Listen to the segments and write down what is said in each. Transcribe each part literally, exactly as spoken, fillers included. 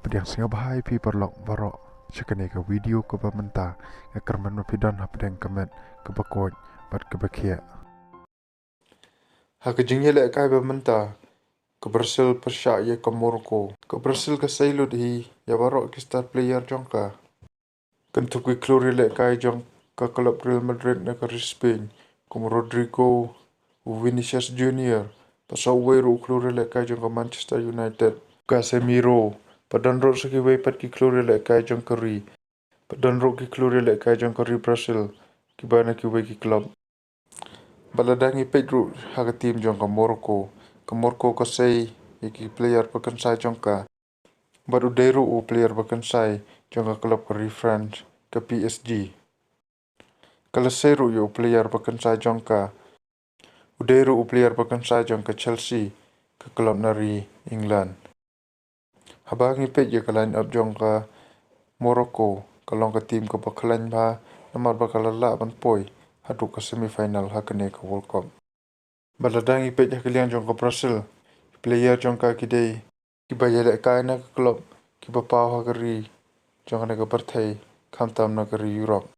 Pdiang sngewbha ïa phi paralok baroh sha kane ka video kaba mynta, nga kyrmen ba phi don hapdeng ka met kaba koit bad kaba khiah. Ha ka jingïalehkai ba mynta, ka Brazil pyrshah ïa ka Morocco. Ka Brazil ka sei lut hi ïa baroh ki star player jong ka. Kynthup ki khlur ïalehkai jong ka club Real Madrid na ka ri Spain, kum u Rodrygo, u Vinicius Junior, bad sa uwei ruh u khlur ïalehkai jong ka Manchester United, Casemiro, bad don ruh sa kiwei pat ki khlur ïalehkai jong ka ri, bad don ruh ki khlur ïalehkai jong ka ri Brazil kiba na kiwei ki club. Bad lada ngi peit ruh ha ka team jong ka Morocco, ka Morocco ka sei ïa ki player ba kynsai jong ka. Bad u dei ruh u player ba kynsai jong ka club ka ri France, ka P S G. Ka la sei ruh ïa u player ba kynsai jong ka. U dei ruh u player ba kynsai jong ka Chelsea, ka club na ri England. Haba ngi peit ïa ka line up jong ka Morocco, ka long ka team kaba khlaiñ bha, namar ba ka la lah ban poi haduh ka semi final ha kane ka World Cup. Bad lada ngi peit ha ka liang jong ka Brazil, ki player jong ka ki dei kiba ïalehkai na ka club kiba paw ha ka ri jong kane ka pyrthei, khamtam na ka ri Europe.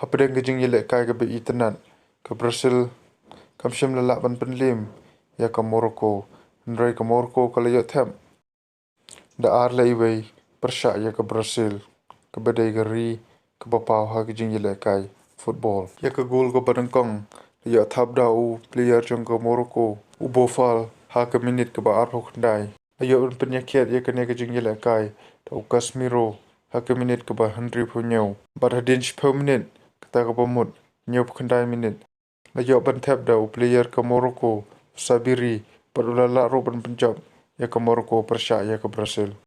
Hapdeng ka jingïalehkai kaba itynnad, ka Brazil kam shym la lah ban pynliem ïa ka Morocco, hynrei ka Morocco ka la ïoh thep da ar la iwei pyrshah ïa ka Brazil, kaba dei ka ri kaba paw ha ka jingïalehkai football. Ïa ka goal kaba nyngkong la ïoh thap da u player jong ka Morocco, u Boufal, ha ka minit kaba arphew khyndai. La ïoh ban pynïakhiat ïa kane ka jingïalehkai da u Casemiro ha ka minit kaba hynriewphew hynñiew. Bad hadien shiphew minit, kata kaba mut hynñiewphew khyndai minit, la ïoh ban thep da u player ka Morocco, u Sabiri, bad u la lah ruh ban pynjop ïa ka Morocco pyrshah ïa ka Brazil.